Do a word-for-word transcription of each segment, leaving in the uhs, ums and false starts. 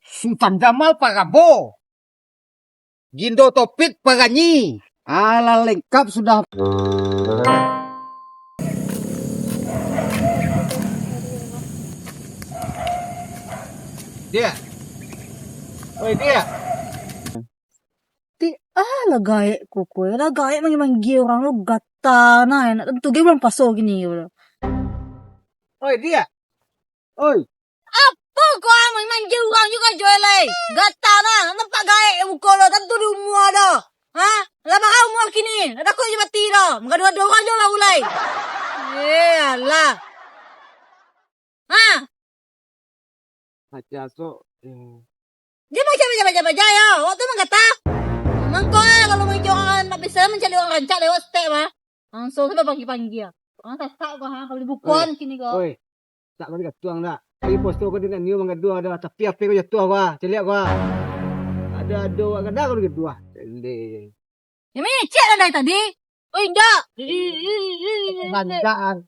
Sultan Jamal Parabo. Gindo Topik Paranyi. Alah, lengkap sudah. Dia. Oi, dia. Ti, ah, lah gaek ko, ko. Lah gaek manggia-manggia urang tu, gata nah, nak tantu ge bulan puaso kini ko. Oi, dia. Oi. Apo ko, ah, manggia urang juo jo lai. Gata nah, nampak gaek muko lo, tantu di umua do. Ha? Lah bara umua kini, lah dakek jo mati do. Manggaduah-gaduah urang jo lah ulai. Eh, alah. Ha? Macam asok, eh. Dia macam, macam, macam, macam, ya. Awak tu mangata. Mangko, eh, kalau mangiko urang nak bisa mancari urang rancak lewat step, ah. Langsung sampai pagi-pagi, ya. Urang sasak ko, ha, kalau dibukuan kini ko. Oi, tak kau digatuang dak? Lagi poso kau dengan Nio manggaduah dah, tapi apo kau jatuah ko, ah. Celiak ko, ah. Ada-ada awak kada kau digaduah. Celiak. Ya, mecek lah dari tadi. Oi, indak. Bandakan.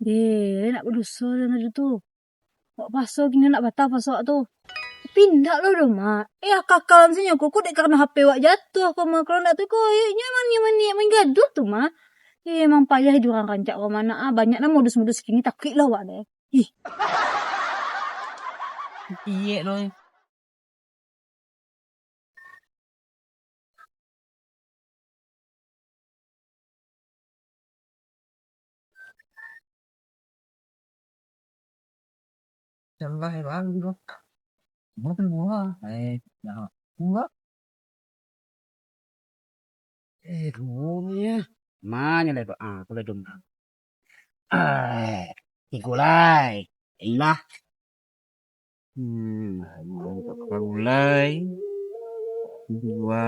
Deh, nak badoso dah nak tu. Wak paso kini nak batal paso wak tu. Tapi indak lo doh, Mak. Eh, akakalan sinyo kok, kok dek karano H P wak jatuah ko, Mak. Kalau ndak tu ko, eh, nyo maniak-maniak main gaduah tu, Mak. Eh, emang payah jo urang rancak ko, Mak. Nak, ah, banyak lah modus-modus kini, takuik lah wak deh. Ih. Iyek lo. Salah ya, Bang, juga. Bukan gua. Eh, nah, gua. Eh, dunia. Mana lah, Pak? Ah, aku lah dong. Ah, tigo lai. Ilah. Hmm, mulai. Dua.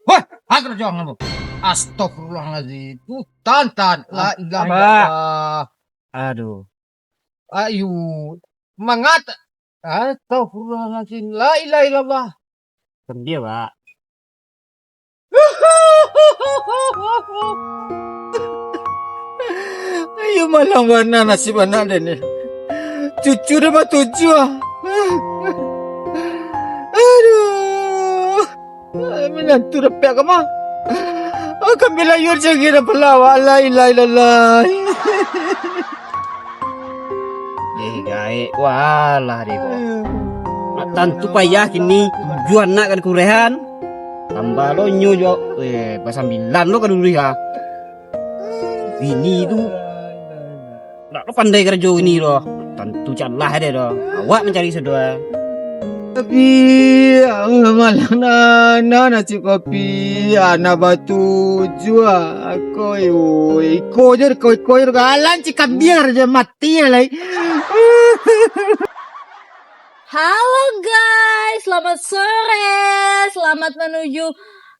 Wah, aku jangan lu. Astagfirullahaladzim. Tuh, tan, tan. La ilaha illallah. Aduh. Ayu. Mangat. Astagfirullahaladzim. La ilaha illallah. Kan dia, Pak. Ayo, malang bana nasib anak den ni. Cucu dah batujuah. Aduh. Minantu dapek ka mah. Kami layua cari dah pala. La ilaha illallah. Eh, gaek. Walah, deh, ko. Nak tantu payah kini, tujuah anak kan kurehan. Tambah lo nyo jo, eh, basambilan lo ka dulu ya. Bini tu, nak lo pandai karajo ini lo. Tantu calah deh lo. Awak mancari sado. Tapi, ah, malah nana nasib kopi, anak batujuah. Koi, oi, iko je, iko, iko je, galan cikambia je mati lai. Halo guys, selamat sore, selamat menuju,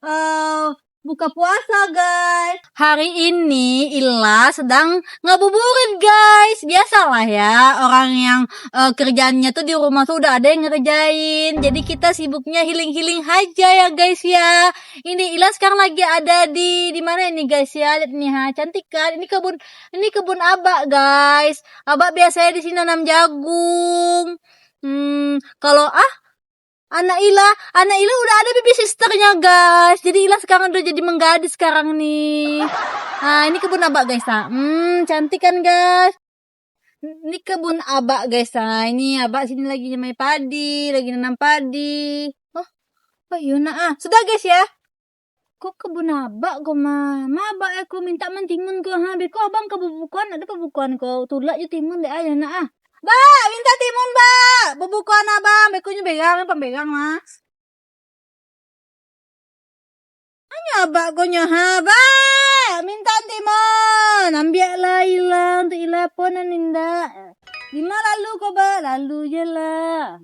eh, buka puasa guys. Hari ini Ila sedang ngabuburit guys. Biasalah ya, orang yang, eh, kerjaannya tuh di rumah tuh udah ada yang ngerjain. Jadi kita sibuknya healing-healing aja ya guys ya. Ini Ila sekarang lagi ada di, di mana ini guys ya? Lihat nih ha, cantik kan? Ini kebun, ini kebun Abak guys. Abak biasanya di sini nanam jagung. Hmm, kalau ah, anak Ila, anak Ila udah ada baby sisternya guys. Jadi Ila sekarang udah jadi menggadis sekarang nih. Nah, ini kebun Abak guys, ah. Hmm, cantik kan guys? Ini kebun Abak guys, ah. Ini Abak sini lagi nyamai padi, lagi nanam padi. Oh, oh iyo nak ah. Sudah guys ya. Ko kebun Abak ko mah. Ma Abak eh ko mintak man timun ko ha. Beko abang ka bubukoan, ado pabukoan ko. Tulak jo timun dek ayah nak ah. Bak, mintak timun Bak. Bubukoan abang, beko nyo berang, pan berang mah. Anyo Abak ko nyo ha, Bak. Mintak timun. Ambiak lah Ila, untuak Ila apo nan indak. Dima lalu ko Bak, lalu je lah.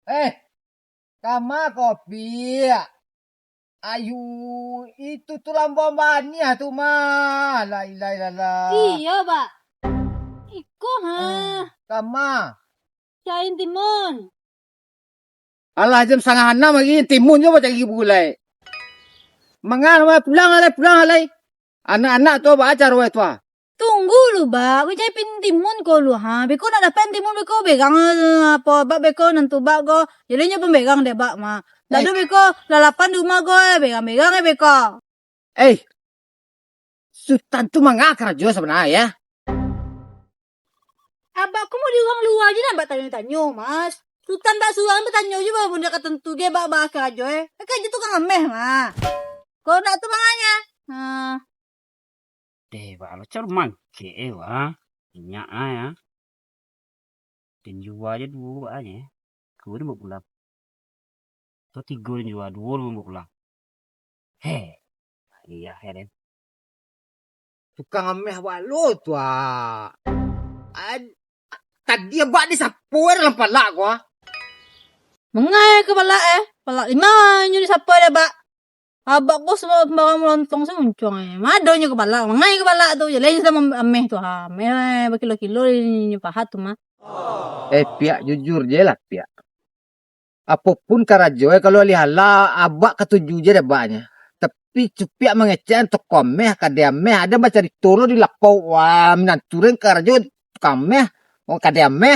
Eh, kama kopi. Ayu, itu tulang bawang baniah tu mah. La ilaha illallah. Iyo, Bak. Iko ha. Eh, kama. Cain timun. Alah, jam satangah anam lagi, timun jo bacari gulai. Mangah, pulang alai, pulang alai. Anak-anak tu baa caro e tu ah? Tunggu lu, Bak. Wi cari pintimun ko lu, ha. Beko nak dapek pintimun beko berang, eh, apo, Bak beko nantu Bak ko. Jadi nyo pun berang dek Bak mah. Dak Eh. ado beko lalapan di rumah ko, eh, berang-berang eh beko. Eh, Sutan tu manga karajo sabananyo, ya? Abak ko mau di urang lua je nak Bak tanyo-tanyo, Mas. Sutan Bak surang batanyo je, baru ndak ka tantu ge Bak, Bak karajo, eh. Karajo tukang ameh mah. Ko nak tu manganyo. Ha. Deh, Bak lo caro mangkek, eh, wah. Minyak, ah, ya. Den jua je duo bak nyo, duo limo pulang. Atau tigo den jua, duo limo pulang. Heh. Iya, ya, Den. Tukang ameh balo tu, ah. Ad-, tadi abak disapo dalam palak ko, ah. Mangai ka palak, eh? Palak lima inyo disapo dek abak. Abak ko sambarang malontong samuncuang, eh. Madonyo ka palak, mangai ka palak tu, jaleh samo ameh tu, ha. Ameh, eh, bakilo-kilo inyo pahat tu mah. Eh, Piak, jujur je lah, Piak. Apo pun karajo, eh, kalau alih alah, abak katuju je dek abaknyo. Tapi cupiak mangecek toko ameh, kade ameh, ado bacarito lo di lapau, wah, minantu den karajo tukang ameh, wong kade ameh.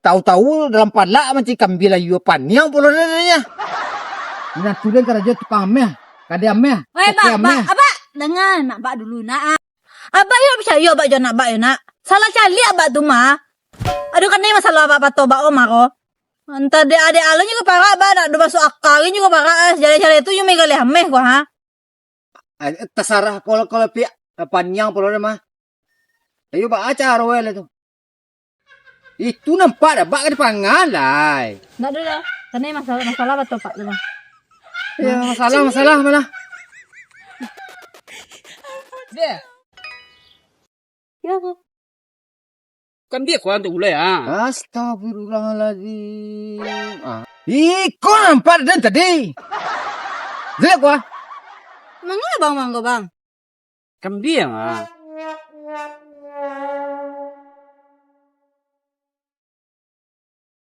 Tahu-tahu dalam palak mancari kambia layua, paniang pulo den nyo. Minantu den karajo tukang ameh, kade ameh, Weh, toke Bak, ameh. Bak, Abak, danga anak Bak dulu, nak. Abak yo picayo Abak jo anak Bak yo, nak. Salah caliak Abak tu mah. Aduh, kanai masalah Abak pato Bak ko mah ko. Antah dek adek alun nyo ka parak, Bak, nak do masuak aka nyo ka parak, eh. Jaleh-jaleh tu nyo magaleh ameh ko, ha. Eh, tasarah kalau, kalau Piak, eh, paniang pulo den mah. Ayo, Bak, ah, caro e lah tu. Itu nampak dah, Bak, ka dipangan lai. Ndak ado doh. Kanai masalah, masalah pato Bak tu mah. Ya, masalah, masalah, malah. Deh. Ya, Bak. Kan dia kurang tu gulai, ah. Astagfirullahaladzim. Ah. Iko nampak den tadi. Jelek gua. Mangga bang, mangga bang. Kan dia, ah.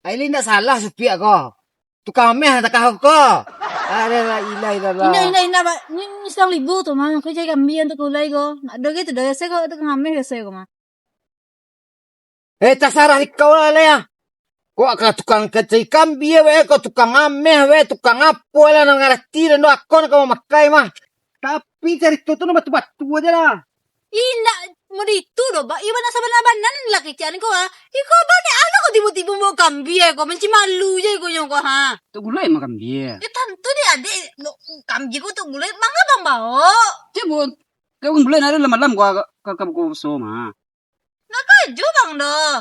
Ai, lai ndak salah supiak ko. Tukang ameh takah ko. Ada la ilaha illallah. Indak, indak, indak, Bak. Ni, ni sadang libur tu, mah. Ko cari kambia untuak gulai ko. Nak ado gitu, dah biasa ko, tukang ameh biasa ko, mah. Eh, tasarah ikau lah, Lea. Ko ka tukang kacai kambia we, ko tukang ameh we, tukang apo lah, nan ngarati dan do akon ka mamakai mah. Tapi carito tu nan batua-batua je lah. Indak mode itu doh, Bak. Iyo, bana sabana-bana lah kecek ko, ha. Iko Abang ni alah ko tibo-tibo bao kambia ko, manci malu je ko nyo ko, ha. Tu gulai mah kambia. Yo tantu dek adek, lo, kambia ko tu gulai, mangga Abang bao? Cek, Bun. Kau gulai nari malam ko ka, ka, ka buko puaso mah. Ndak kaju Bang doh.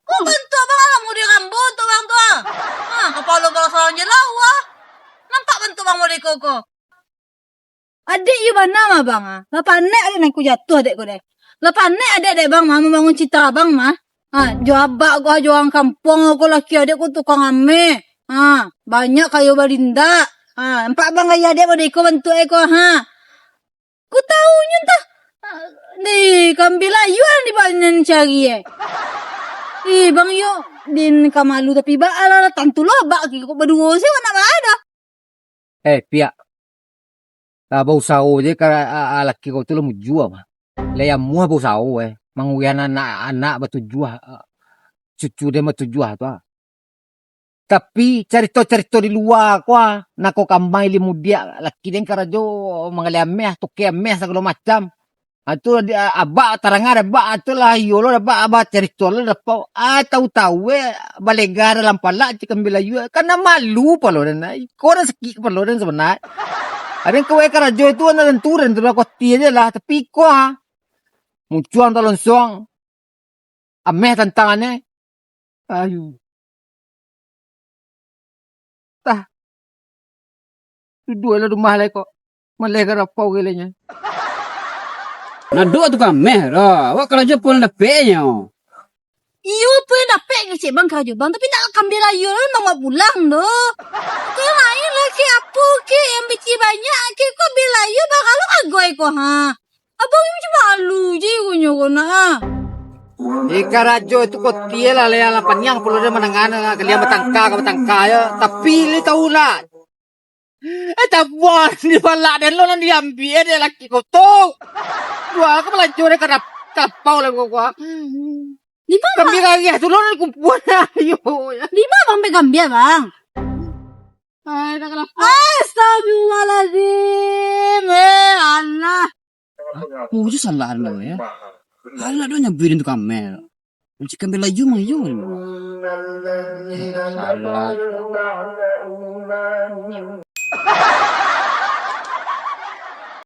Ko bantuak Bang alah model rambut tu Bang tu, ah. Ha, kapalo Bang salang je lawa. Nampak bantuak Bang model ko ko. Adek iyo bana mah Bang, ah. Lah panek adek nan ko jatuah adek ko deh. Lah panek adek dek Bang mah mambangun citra Bang mah. Ha, jo abak ko, jo urang kampuang ko, laki adek ko tukang ameh. Ha, banyak kayo balindak. Ha, nampak Bang gaya adek model ko bantuak e ko, ha. Ko tahu nyo ntah. Deh, kambia layua nan di bawah nan cari, eh. Eh, Bang, yo, den ka malu tapi baa lah, tantu lo abak kiko baduo se, awak nak baa dah. Eh, Piak. Ah, bausaho je ka, ah, ah, laki kau tu lah mujua mah. Lah amuah bausaho, eh. Manguriah anak, anak batujuah, ah, cucu den batujuah tu, ah. Tapi carito-carito di lua ko, ah, nako kamai li mudiak, laki den karajo manggaleh ameh, toke ameh sagalo macam. Ah, tu di, ah, abak tarang dek abak, ah, tu lah iyo lo dek abak, abak carito lo dek abak. Ah, tahu-tahu, eh, balega dalam palak cik ambiak layua, eh. Kan malu palo den, ah. Iko nan sakik kapalo den sabana. Aden kawai karajo tu anak den turun tu lah kuatia je lah, tapi iko, ah. Muncuang talonsong. Ameh tantangannyo. Ayu. Tah. Duduaklah rumah lai kok. Maleh garapau gilonyo. Nadok tu kameh dah. Awak karajo pun dapeknyo. Iyo, pun dapek ngecek bang karajo bang, tapi nak kambia layua lo mangawak pulang tu. Kau lain lah ke apo ke yang beci banyak ke, kau kambia layua bang, kalau agoi ko ha. Abang ni macam malu je ikonyo ko nak, ah. Di karajo tu kotie lah, lah paniang pulo dia mandanga, kalian batangka ka batangka yo. Tapi li tahu lah. Eh, tabuang di balak den lo nan diambiak dek laki ko tu. Dua ka balanjo dek ka dap-, ka lapau lah gua, gua. Di ma, Bang? Kambia gariah tu lo nan dikumpua ayo. Di ma, Bang, pai kambia, Bang? Ai, dah ka lapau. Astagfirullahaladzim. Eh, alah. Aku je salah dah ya. Alah dah nyabui den tu kamel. Cik kambia layu mah iyo. Salah.